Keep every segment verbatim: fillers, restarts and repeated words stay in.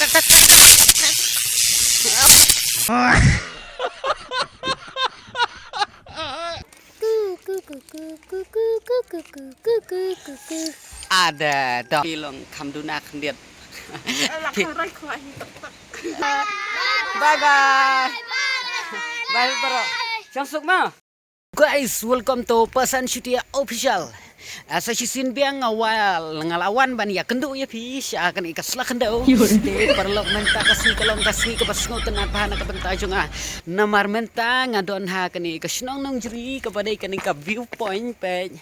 Ada dong. Phi long kham duna khyndiat. Bye bye. Bye bro. Shong suk mo. Guys, welcome to Pasan Shutia Official. Ah, sa shisien biang nga wa nga la wan ban ïakynduh ïa phi sha kane ka sla khyndew. Te paralok, mynta ka sngi ka long ka sngi kaba sngewtynnat bha na ka bynta jong nga. Namar mynta nga don ha kane ka shnong Nongjri kaba dei kane ka view point, peit.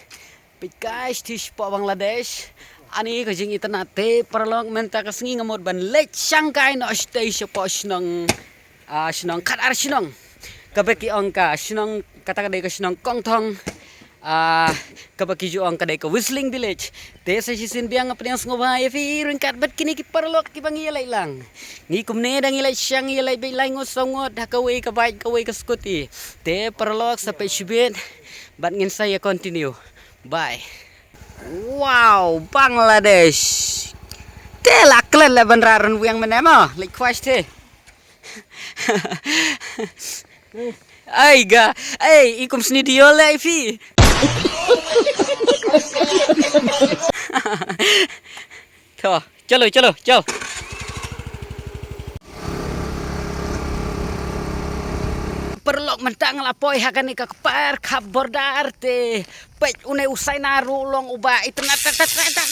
Peit guys, te shapoh Bangladesh. Ani ka jingitynnat, te paralok, mynta ka sngi nga mut ban leit shangkai noh shatei shapoh shnong, ah, shnong Khatar Shnong. Kaba ki ong ka shnong, kata ka dei ka shnong Kongthong. Ah, kaba ki ju ong ka dei ka Whistling Village. Te sa shisien biang nga pdiang sngewbha ïa phi ryngkat bad kine ki paralok kiba ngi ïaleit lang. Ngi kumne da ngi leit shang, ïaleit beit lai ngut saw ngut ha kawei ka bike, kawei ka scooty. Te paralok, sa peit shibit bad ngin sa ïa continue. Bye. Wow, Bangladesh. Te la klet la ban ra rynwiang mynne mo, leit khwai te. Ai ga, ai, i kum sni diol le i phi. To, chalo, chalo, chalo. Paralok, mynta nga la poi ha kane ka kper khap border te. Peit, une u Saina ruh long uba itynnat, tat, tat, tat, tat.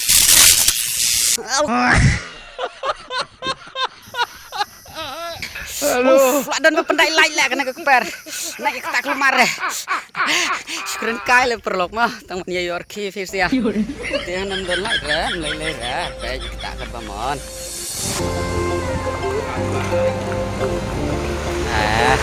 Hello. Uf, la don ba pyndait light la kane ka kper. Na ïa kata ka lumar. Shukran kai le paralok mo, tang ban ïa ïor ki phi sia. Te hangne ym don light re, ym lei lei re. Peit kata ka ba mon. Ah.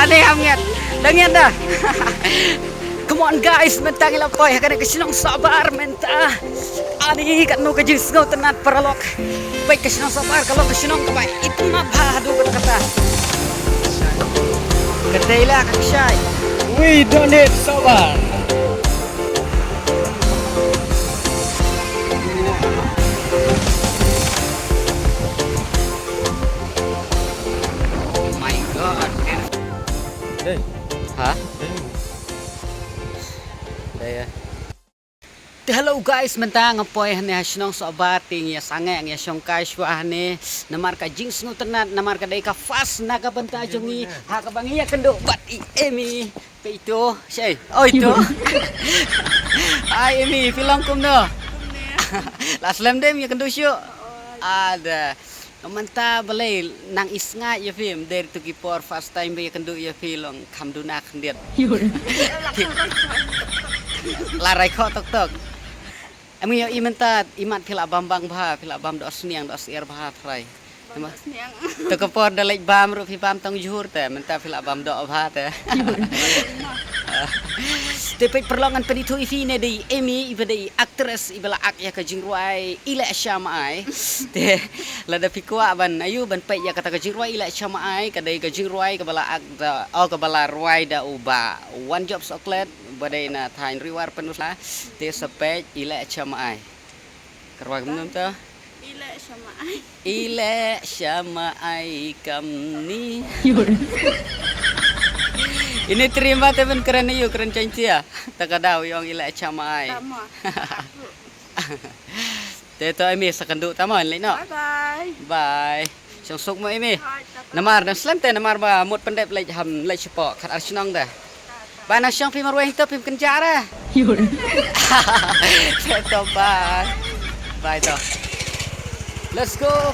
Ade ham ngiat. Dah ngiat dah. Come on guys, mynta ngi la poi ha kane ka shnong Sohbar mynta. Ani katno ka jingsngewtynnat paralok. Peit ka shnong Sohbar ka long ka shnong kaba itynnat bha haduh katta katta. Ka dei la ka kshaid. We don't need Sohbar. Oh my God. Dei. Ha? Dei. Dei ya. Te hello guys, mynta nga poi hangne ha shnong Sohbar te ngi ïa sangeh, ngi ïa shongkai shuwa hangne. Namar ka jingsngewtynnat, namar ka dei ka first na ka bynta jong ngi ha kaba ngi ïakynduh bad i Emi. Peit ito, shei. Oh ito. Ai Emi, phi long kumno? La slem de ïakynduh shuh. Ada. Mynta balei nang isngaid ïa phi, ym dei tu ki por first time ba ïakynduh ïa phi long kham duna khyndiat. La rai khoh tok tok. Em ngi ïohi mynta imat phi la bam bang bha, phi la bam doh sniang doh syiar bha trai. Bam doh sniang. Tu ka por da leit bam ruh phi bam tang jhur te, mynta phi la bam doh bha te. Te peit paralok ngan pynithuh ïa phi ne dei Emi iba dei actress iba la ak ïa ka jingrwai I Leh Sha Ma Ai. Te lada phi kwah ban ayu ban peit ïa kata ka jingrwai I Leh Sha Ma Ai, ka dei ka jingrwai kaba la ak da, oh, kaba la rwai da u Bah Wanjop Soklet ba dei na thaiñ Ri War Pynusla. Te sa peit I Leh Sha Ma Ai. Ka rwai kumno mynta? I Leh Sha Ma Ai. I Leh Sha Ma Ai kamni. Ine trim ba te ban kren ayu kren Jaiñtia. Ta ka daw ïong I Leh Sha Ma Ai. Tama. Te to Emi sa kynduh tama leit noh. Bye bye. Bye. Shong suk mo Emi. Bye, tata. Namar dang slem te namar ba mut pyndep leit ham leit shapoh Khatar Shnong te. Ba nang shong phi marwei to phim kynja re. Te to bye. Bye to. Let's go.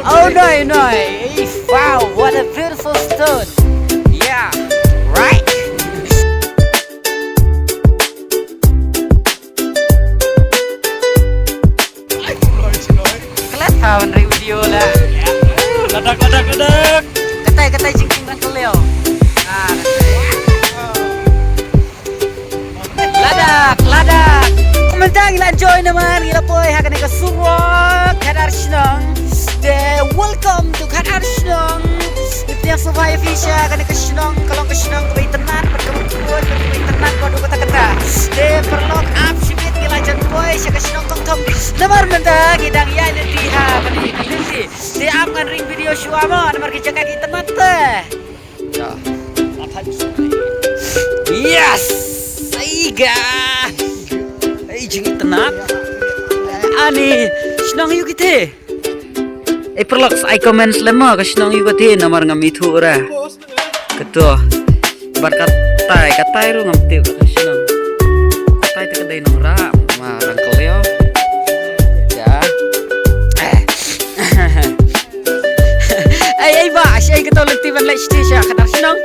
Oh no, no. Wow, what a beautiful stone. Yeah, right? Klet ha ban ri video la. Ladak, ladak, ladak. Katai, katai jingking rang keliau. Ah, katai. Ladak, ladak. Mentang ngi la enjoy namar ngi la poi ha kane ka surok Khadar Shnong. Te welcome to Khadar Shnong. Ip yang subai fisha kane ka shnong, ka long ka shnong kaba itynnad, bad kaba khuid, bad kaba itynnad, bad kaba kata kata. Te paralok ap shibit ngi la jan poi sha ka shnong Kongthong. Namar mynta ngi dang ïaid lynti ha kane ka lynti. Te ap ngan ring video shuwa mo, namar ki jaka ki itynnad te. Ya. Yes! Aiga! Ai jingïaid tnat. Ani shnong ïa u kiti. Ai paralok ai comments lem ma ka shnong ïa u kiti namar ngam ithuh ra. Kato. Bad katai, katai ruh ngam tip ka shnong. Katai te ka dei Nongrah, ma Rangkylliaw. Ya. Eh. Ai, ai, ba, ai, ai, kato lynti ban leit shisha, Khadar Shnong.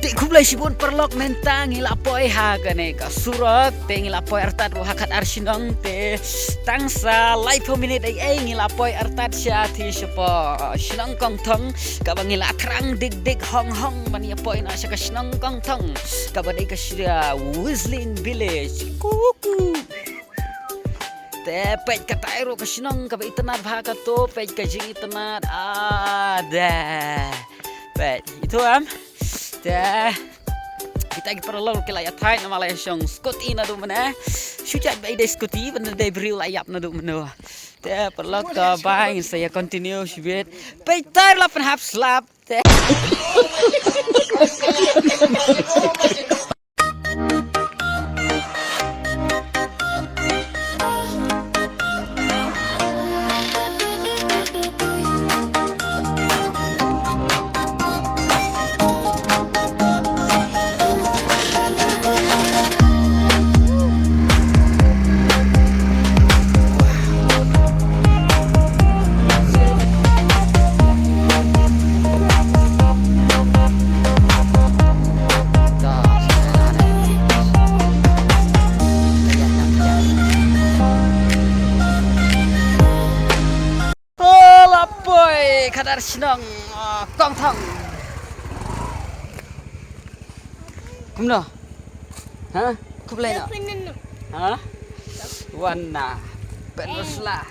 Te khublei shibun paralok, mynta ngi la poi ha kane ka surok, te ngi la poi artat ruh ha Khadar Shnong, te tang sa laiphew minit ai, ai, ngi la poi artat sha ti shapoh shnong Kongthong, kaba ngi la thrang dik dik hong hong ban ïa poi noh sha ka shnong Kongthong, kaba dei ka shnong Whistling Village. Kuku. Te peit katai ruh ka shnong kaba itynnad bha kato, peit ka jingitynnad. Ah, da. Peit, ithuh em. Te kita ki paralok ki la ïathait namar la ïashong scooty naduh mynne. Shu jait ba i dei scooty, ban dei briew la ïap naduh mynno. Te paralok to bye, ngin sa ïa continue shibit. Peit tai la pynhap slap. Te. Oh, la poi, Khadar Shnong, ah, Kongthong. Kumno? Ha? Khublei noh. Ha? Wan na. Pynrusla.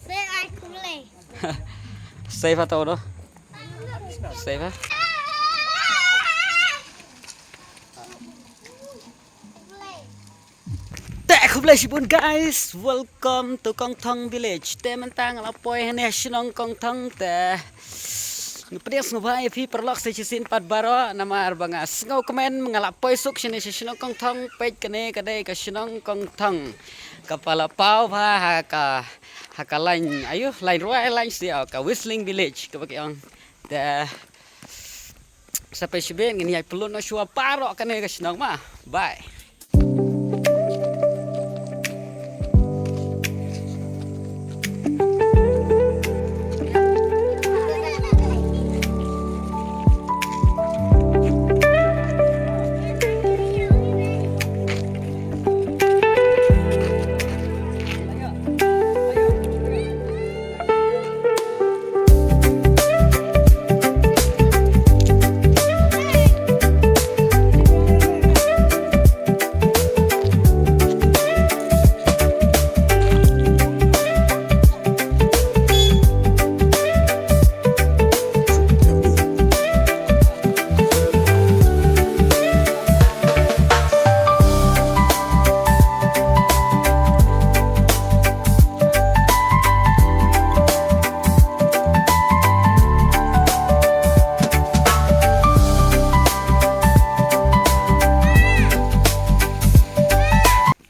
Sei ai khublei. Sei pha to noh. Sei pha. Te khublei shibun guys, welcome to Kongthong Village. Te mynta nga la poi hangne shnong Kongthong te. Nga pdiang sngewbha ïa phi paralok sa shisien pat baroh namar ba nga sngewkmen nga la poi suk shane sha shnong Kongthong, peit kane ka dei ka shnong Kongthong. Kaba la paw bha ha ka, ha ka lain, ayu, lain rwai lain sih, ka Whistling Village kaba ki ong. Te sa peit shibit ngin ïa pynlut noh shuwa baroh kane ka shnong ma. Bye.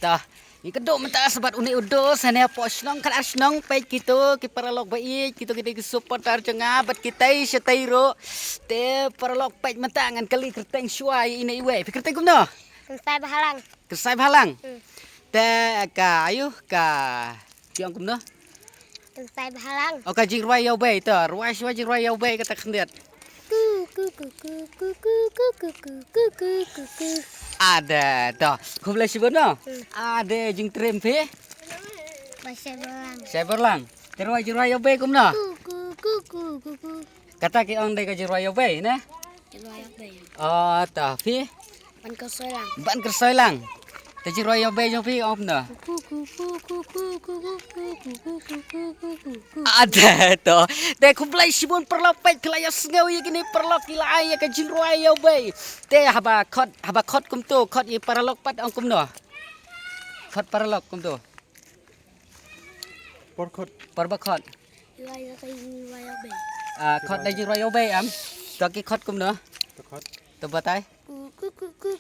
Ta, ngi kynduh mynta sa bad une u dos, hangne hapoh shnong Khadar Shnong, peit kito ki paralok ba ïeit, kito ki dei ki supporter jong nga bad kitei shatei ruh. Te paralok peit mynta ngan kylli kyrteng shuwa ïa ine iwei. Phi kyrteng kumno? Kynsai Bhalang. Kynsai Bhalang. Hmm. Te ka ayu ka ki ong kumno? Kynsai Bhalang. O ka jingrwai ïa u bei to. Rwai shuwa jingrwai ïa u bei kata khyndiat. Ku, ku, ku. Ada to. Khublei shibun no. Hmm. Ada jingtriem phi? Ba Shai Bhalang. Shai Bhalang. Te rwai jingrwai ïa u bei kumno? Ku, ku, ku, ku, ku, ku, ku. Kata ki ong dei ka jingrwai ïa u bei ne? Jingrwai ïa u bei. O to phi? Ban Kyrsoi Lang. Ban Kyrsoi Lang. Te jingrwai ïa u bei jong phi ong kumno? Ku, ku, ku, ku. Ada to. Te khublei shibun paralok peit phi la ïa sngew ïa kine paralok ki la ai ïa ka jingrwai ïa u bei. Te haba khot, haba khot kumto, khot ïa paralok pat ong kumno? Khot paralok kumto. Por khot. Por ba khot. Ïa, ïa, ïa, ïa, ïa, ïa, bei. Ah, khot da jingrwai ïa u bei em. To ki khot kumno? To khot. To batai. Ku, ku, ku.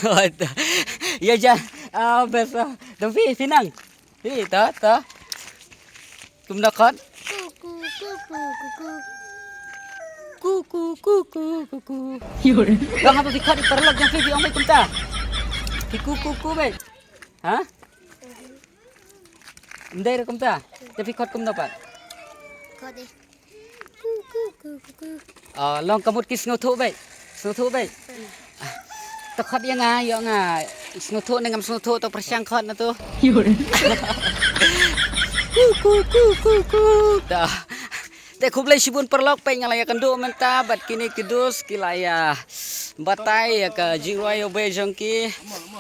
Oi, to. Ïa ja. Ah, best. To phi, phi nang. Phi, to, to. Kumno khot? Ku, ku, ku, ku, ku, ku. Ku, ku, ku, ku, ku, ku. Ïa. Long haba phi khot ïa paralok jong phi, phi ong bei kumta. Phi ku, ku, ku bei. Ha? Ym dei ruh kumta. Te phi khot kumno pat? Khot dei. Ku, ku, ku, ku, ku. Ah, long ka mut ki sngewthuh bei. Sngewthuh bei. Hmm. Ah, to khot ïa nga, ïa nga. Sngewthuh ne ngam sngewthuh to pyrshang khot na to. Ku, ku, ku, ku, ku. To. Te khublei shibun paralok peit nga la ïakynduh mynta bad kine ki dus ki la ïa batai ïa ka jingrwai ïa u bei jong ki.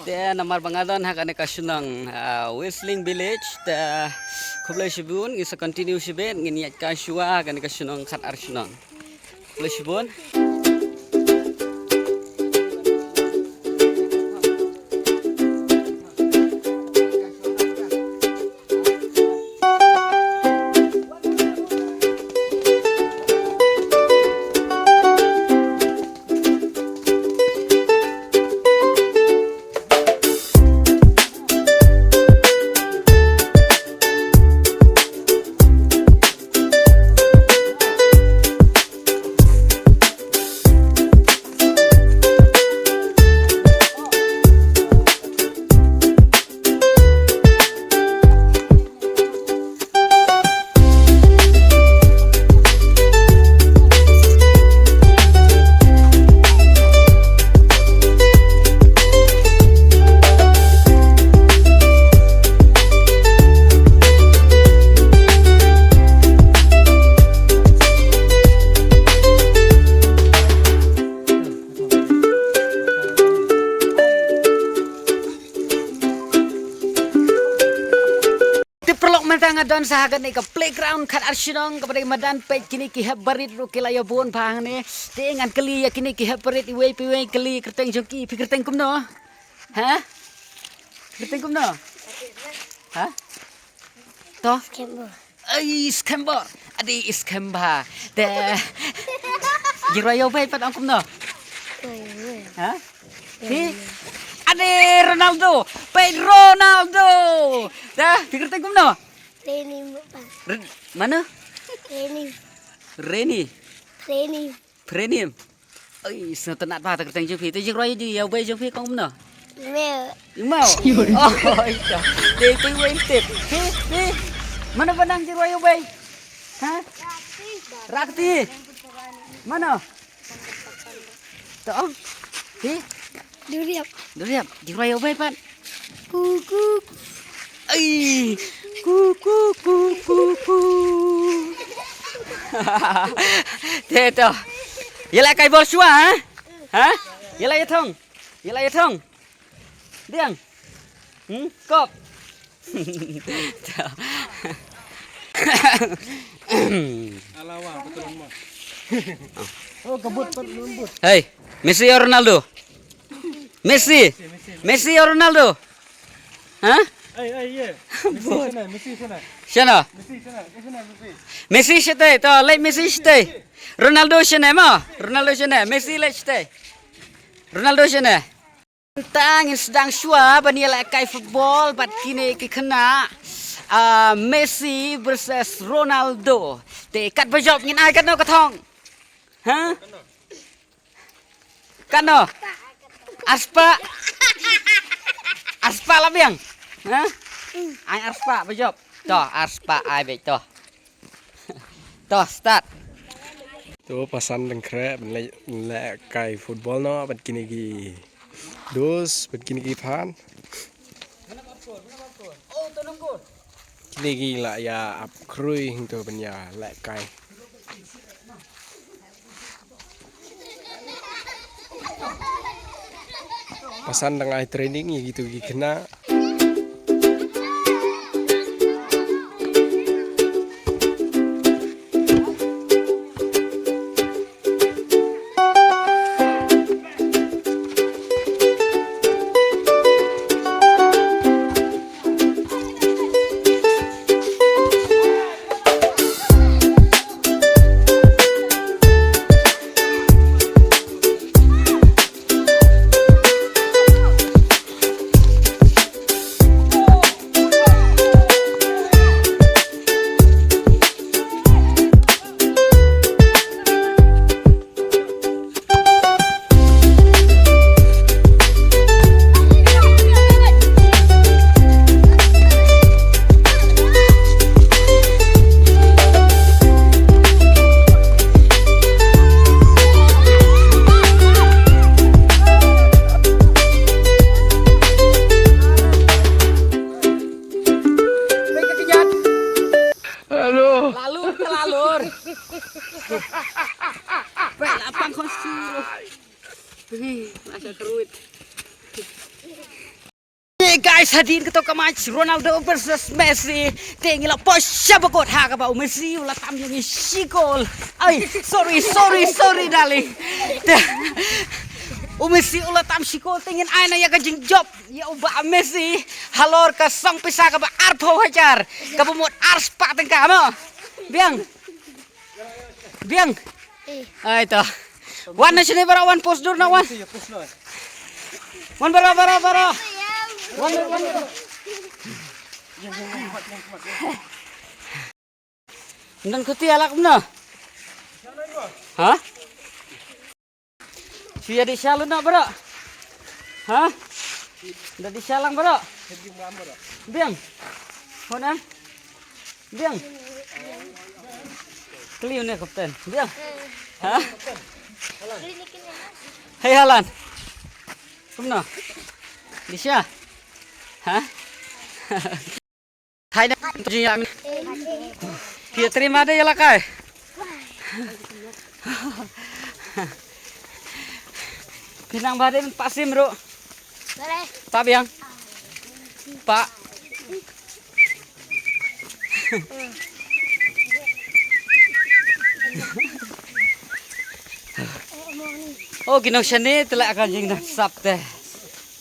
Te namar ba nga don ha kane ka shnong, ah, Whistling Village. Te khublei shibun, ngin sa continue shibit, ngin ïaid kai shuwa ha kane ka shnong khat ar shnong. Khublei shibun. Te paralok mynta nga don sa ha kane ka playground khat ar shnong kaba dei madan peit kine ki hep barit ruh ki la ïa bun bha hangne. Te ngan kylli ïa kine ki hep barit iwei pa iwei kylli kyrteng jong ki phi kyrteng kumno? Ha? Kyrteng kumno? Ha? To? Skembor. Ai, Skembor. Adi Skemba. Te. Jingrwai ïa u bei pat ong kumno? Oi, oi. Ha? Phi? Adi Ronaldo. Peit Ronaldo. Te, phi kyrteng kumno? Reni Mukbang. Ren-, mano? Reni. Reni. Reni. Prenim. Oi, sngewtynnat bha ta kyrteng jong phi. Te jingrwai ïa u bei jong phi kong kumno? Mel. Mel. Oh, oi ta. Te phi wei tip. Phi, phi. Mano ba nang jingrwai ïa u bei? Ha? Rakti. Mano? To ong. Phi? Duriap. Duriap. Jingrwai ïa u bei pat. Ku, ku, ku. Ai. Ku, ku, ku, ku, ku. Te to. Ïa la kai bol shuwa, ha? Ha? Ïa la ïa thong. Ïa la ïa thong. Diang. Hmm? Kop. Alawa, betul mo. Oh, kebut, kebut. Hey, Messi or Ronaldo? Messi. Messi or Ronaldo? Ha? Hey, hey, yeah. Messi sana, Messi sana. Sana. Messi sana, Messi sana, Messi. Messi shatei, to, leit Messi shatei. Ronaldo shane mo? Ronaldo shane, Messi leit shatei. Ronaldo shane. Tang ngin sdang shuwa ban ïalehkai football bad kine ki khynnah, ah, Messi versus Ronaldo. Te katba jop ngin ai katno ka thong? Ha? Katno? Arspah. Arspah la biang. Ha? Ai arspah ba jop. To, arspah ai beit to. To, start. To, pasan dang khreh ban leh, leh kai football noh bad kine ki dos bad kine ki phan. Kine ki la ïa ap khrui hangto ban ïa leh kai. Pasan dang ai training ïa kito ki khynnah. Aduh. Lalur ke lalur. Pek lapang kau suruh. Hei, masa kerut. Hey guys, hadien kato ka match Ronaldo versus Messi. Te ngi la poi sha ba kot ha kaba u Messi u la tam ïa ngi shi kol. Ai, sorry, sorry, sorry darling. Te u Messi u la tam shi kol, te ngin ai na ïa ka jingjop ïa u Bah Messi halor ka song pisa kaba arphew hajar, kaba mut arspah tyngka mo. Biang. Biang. Eh. Ai to. Wan na sini baroh, wan post dur na wan. Wan baroh, baroh, baroh. Wan, wan. Ndan kuti alak mna. Ha? Shu ïa di sha lut noh baroh. Ha? Da di sha lang baroh. Biang. Hon am. Biang. Kali une kapten. Biang. Ha? Hei Halan. Kumno? Di sha. Ha? Thai na tu jing yang. Phi trei ma de ïa la kai. Phi nang ba de pasim ruh. Boleh. Pa biang. Pa. Oh, ki nong shane te la ka jingdon sap te.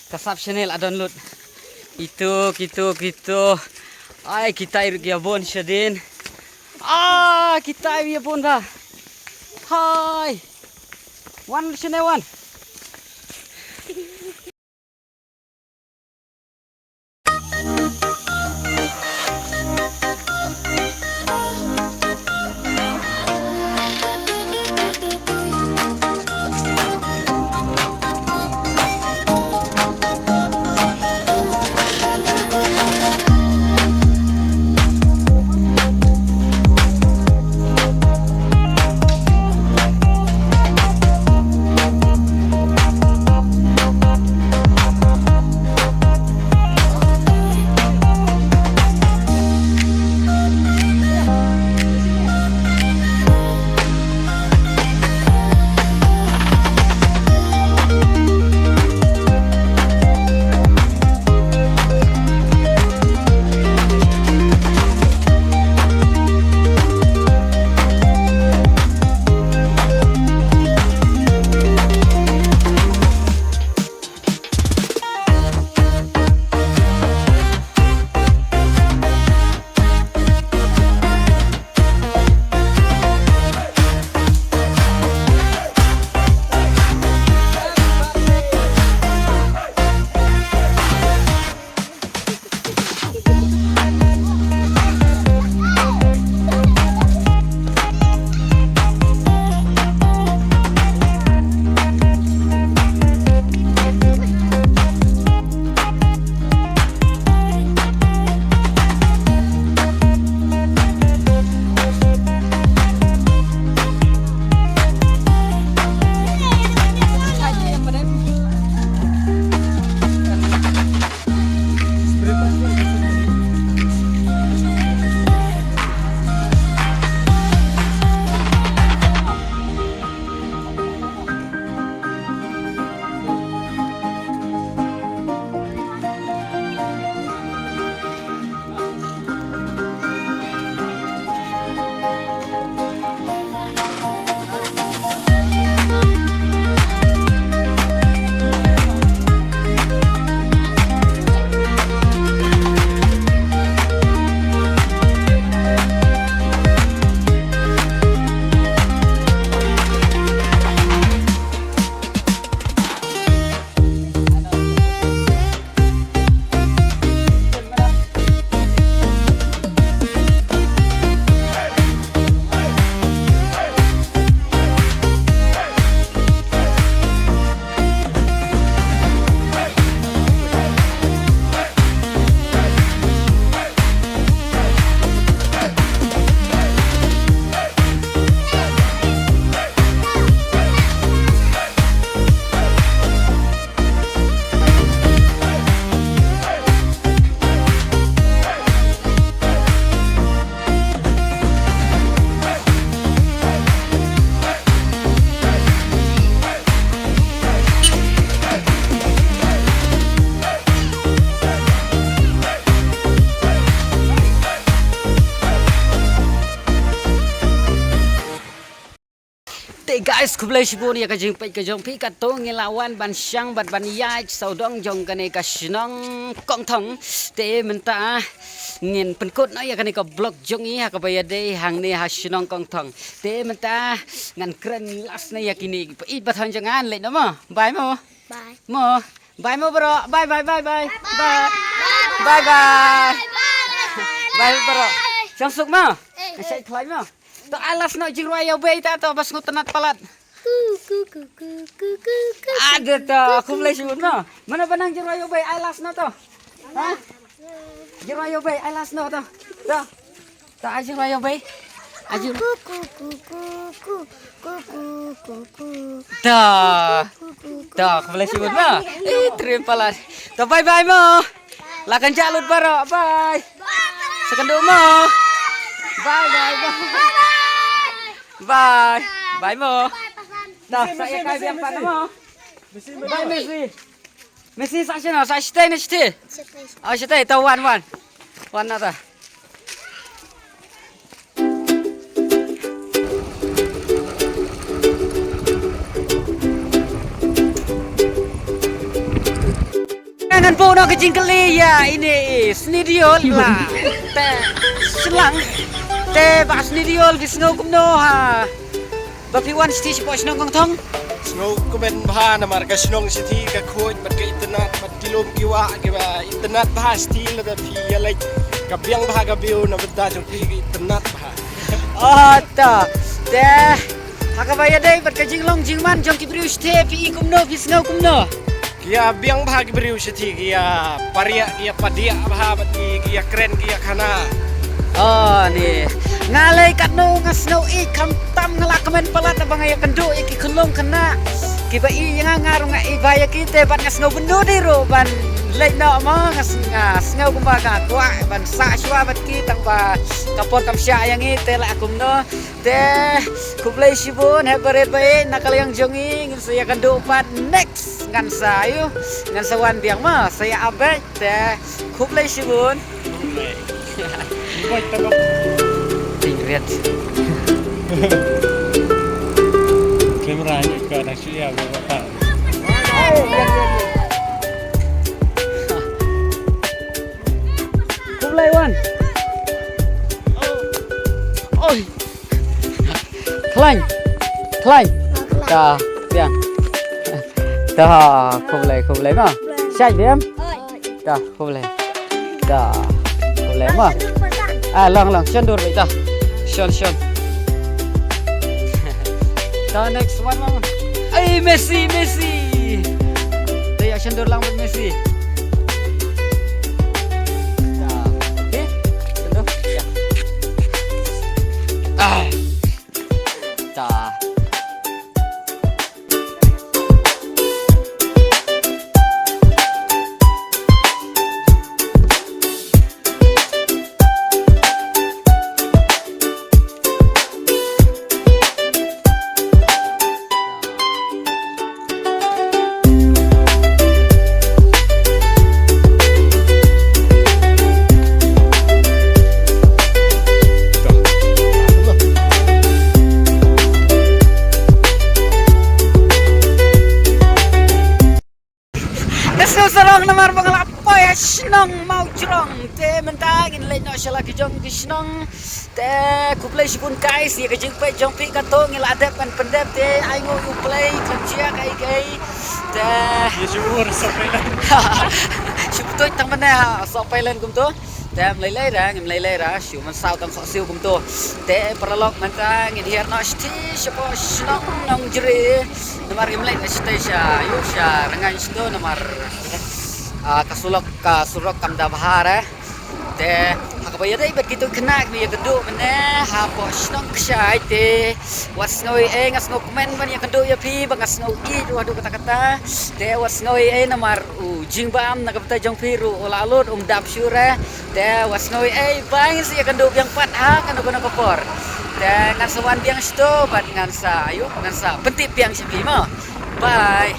Ka sap shane la don lut. Ito, kito, kito. Ai, kita ir ki abon shadin. Ah, kita ir abon da. Hai. Wan shane wan. Guys, khublei shibun ïa ka jingpeit ka jong phi, kato ngi la wan ban shang bad ban ïaid sawdong jong kane ka shnong Kongthong. Te mynta ngin pynkut noh ïa kane ka vlog jong ngi ha kaba ïadei hangne ha shnong Kongthong. Te mynta ngan kren last na ïa kine ki paid ba thang jong ngan leit noh mo. Bye mo. Bye. Mo. Bye mo bro. Bye bye bye bye. Bye. Bye bye. Bye bro. Shong suk mo. Ngan shait khlaiñ mo. To ai last noh jingrwai ïa u bei ta to ba sngew tynnat palat. Ade to, khublei shibun mo. Mano ba nang jingrwai ïa u bei, ai last noh to. Ha? Jingrwai ïa u bei, ai last noh to. To. To ai jingrwai ïa u bei. Ai jing- To. To, khublei shibun mo. Eh, trim palat. To bye bye mo. La kan jah lut baroh. Bye. Sa kynduh mo. Bye bye bye. Bye. Bye mo. Dah, sa ïa kai biang pat mo. Bye Messi. Messi sa shano, sa shatei ne shatei? Oh, shatei, to wan wan. Wan na ta. Ngan buh noh ka jingkylli ïa ine i Snieh Diol la. Te shlang. Te bah Snieh Diol phi sngew kumno ha ba phi wan shithi shapoh shnong Kongthong? Sngewkmen bha namar ka shnong shithi ka khuid bad ka itynnat bad ki lum ki wah kiba itynnat bha shithi lada phi ïaleit ka biang bha ka view na bynta jong phi ka itynnat bha. Oh to. Te ha kaba ïadei bad ka jinglong jingman jong ki briew shithi phi i kumno phi sngew kumno? Ki ïa biang bha ki briew shithi ki ïa pariah ki ïa padiah bha bad ki ki ïa kren ki ïa khana. Oh ni. Nga lei katno nga sngew i khamtam nga la kmen palat ba nga ïa kynduh ïa ki khunlung khynnah kiba i ïa nga nga ruh nga i bha ïa ki te bad nga sngew bynta dei ruh ban leit noh mo nga sng- nga sngew kumba ka kwah ban sah shuwa bad ki tang ba ka por kam shah ïa ngi te la kumno. Te khublei shibun hep barit ba i na ka liang jong ngi ngin sa ïa kynduh pat next. Ngan sa ayu, ngan sa wan biang ma, sa ïa update te khublei shibun. Khublei. Khublei tebak. Tingret. Kamera ni ka nak shu ïa ba ba. Khublei wan. Oi. Khlaiñ. Khlaiñ. Ta, biang. Ta, khublei, khublei ma. Shait biang. Ta, khublei. Ta, khublei ma. Ah, long, long, shon dur beit ta. Shon, shon. Ta, next one ma. Ai, Messi, Messi. Ta, ïa shon dur lang beit Messi. Ta, okay. Shon dur. Ïa. Ah. Ta. Nga sngewsih sarong namar ba nga la poi ha shnong Mawjrong. Te mynta ngin leit noh sha la ki jong ki shnong. Te khublei shibun guys ïa ka jingpeit jong phi, kato ngi la dep ban pyndep te ai nguh ïa U Blei khlem jia kaei kaei. Te ïa shu ur sohpailen. Shu btut tang mynne ha sohpailen kumto. Te ym lei lei ra, ngim lei lei ra, shu man saw tang sohsiew kumto. Te paralok mynta ngin hiar noh shatei shapoh shnong Nongjri. Namar ngim leit shatei sha ïu sha rngain shito namar ah, ka surok ka surok kam da bha re. Te ha kaba ïadei bad kito ki khynnah kiba ïakynduh mynne hapoh shnong Kshai te wat sngew ei ei, nga sngewkmen ban ïakynduh ïa phi ba nga sngew ïeit ruh haduh katta katta. Te wat sngew ei ei namar u jingbam na ka bynta jong phi ruh u la lut um dap shuh re. Te wat sngew ei ei ba ngin sa ïakynduh biang pat ha kano kano ka por. Te ngan sa wan biang shito bad ngan sa ayu ngan sa pyntip biang sha phi mo. Bye.